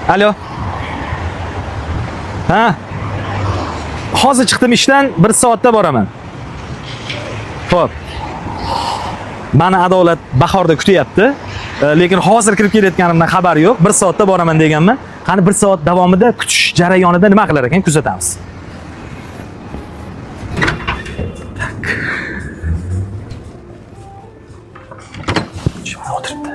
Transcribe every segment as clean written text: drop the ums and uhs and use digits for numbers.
Alo. Ha. Hozir chiqdim ishdan, 1 soatda boraman. Xo'p. Mani Adolat bahorda kutyapti. Lekin hozir kirib kelayotganimdan xabari yo'q. 1 soatda boraman deganman. Qani 1 soat davomida kutish jarayonida nima qilar ekan kuzatamiz. Tak. Mana o'tiribdi.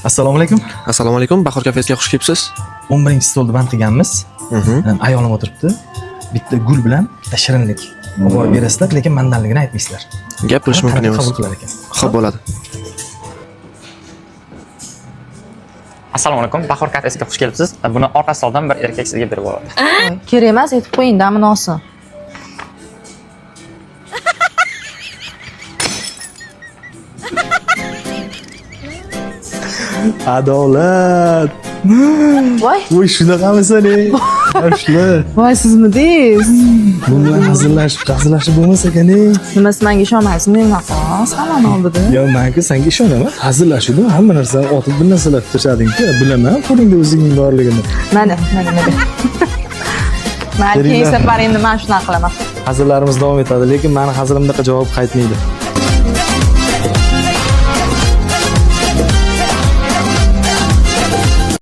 Assalomu alaykum. Assalomu alaykum, Bahor kafesiga xush kelibsiz. 11 stolni band qilganmiz. Ayolim o'tiribdi. Bitta gul bilan bitta shirinlik olib borib berasizlar, lekin mandanligini aytmaysizlar. Gap bo'lishi mumkin Qanaqa emas. Qabul qilar ekan. Xo'p bo'ladi. Assalomu alaykum, Bahor kafesiga xush kelibsiz. Buni orqa stoldan bir erkak sizga berib yuboradi. Voy, kerak emas, aytib qo'ying, damini olsin. Adolat. Voy, Voy shunaqamisan ey. Yoshlar. voy sizmidingiz? Bu bilan hazillashib, hazillashib bo'lmas ekan ey. Nima siz menga ishonmaysizmi unaqa? Hammani oldida. Yo, men-ku senga ishonaman. Hazillashuvdim, hamma narsani otib bir narsalar tashlading-ku. Bilaman qo'lingda o'zingning borligini. Mana, mana, mana. Mayli, keyin Beringlar. safar endi men shunaqa qilaman. Hazillarimiz davom etadi, lekin mani hazilimdaqa javob qaytmaydi.